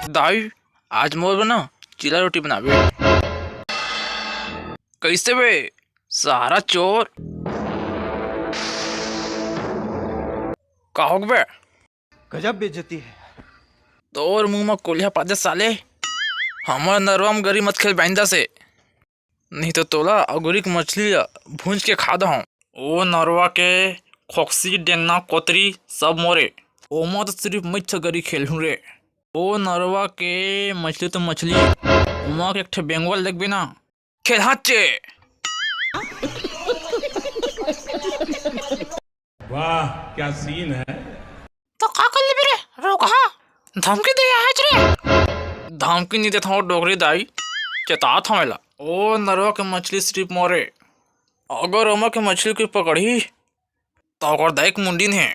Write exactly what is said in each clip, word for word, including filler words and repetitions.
दाई, आज मोर बर ना चीला रोटी बनाबे। कइसे बे, सारा चोर? का होगे बे? गजब बेइज्जती है। तोर मुंह म कोलिहा पादे साले। हमर नरवा म गरी मत खेल बाइंदा से, नहीं तो तोला अउ गरी के मछली ल भूंज के खा दहूं। ओ नरवा के खोकसी, डेंगना, कोतरी सब मोरे। ओमा तो सिरिफ मैं गरी खेलहूं रे। ओ नरवा के मछली तो मछली, ओमा के एक ठे बेंगवा ल देखबे ना, खेलहाचे। वाह, क्या सीन है। तो का कर लेबे रे, रोगहा? धमकी दे आयेच रे। धमकी नइ देत हंव डोकरी दाई, चेतात हंव एला। ओ नरवा के मछली सिरिफ मोरे, अगर ओमा के मछली कोई पकड़ही, त ओकर दाई के मुंडी हे।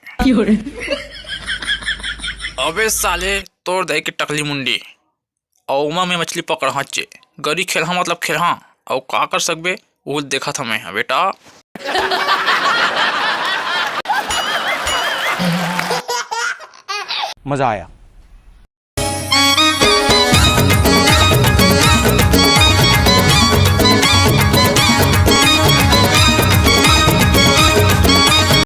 अबे साले, तोर दाई के टकली मुंडी। अउ ओमा में मछली पकड़हाचे। गरी खेलहा मतलब खेलहा। अउ का कर सकबे, वो देखत हंव मैं, हाँ बेटा। मजा आया।